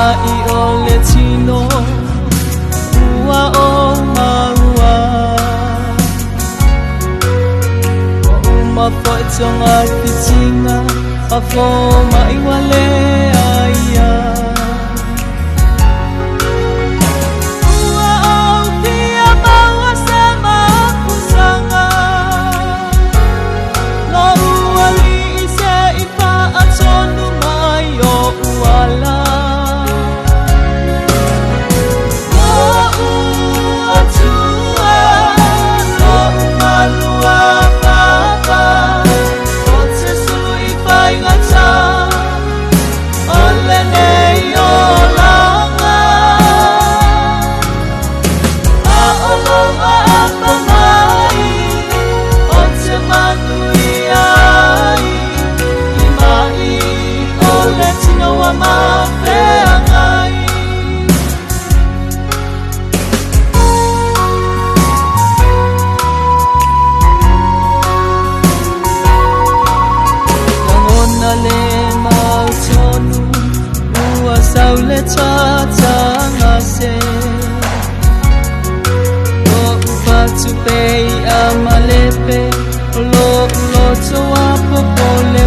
Mai o le tino ua o maua. Ua uma foi tonga fitinga a fo mai wale aia. Ua au fia maua se mafusanga. Lo ua li i se i whaatonu mai o uala. Lo'u atua, lo'u malua papa, o te sulu i whaingata, o lenei o langa. A o lou apa mai, o te manui ai, i mai o le tino wa mafeagai. Lagona le mautonu ua sau le tatanga se. Lo'u fatu pei a malepe, o lo'u loto a popole.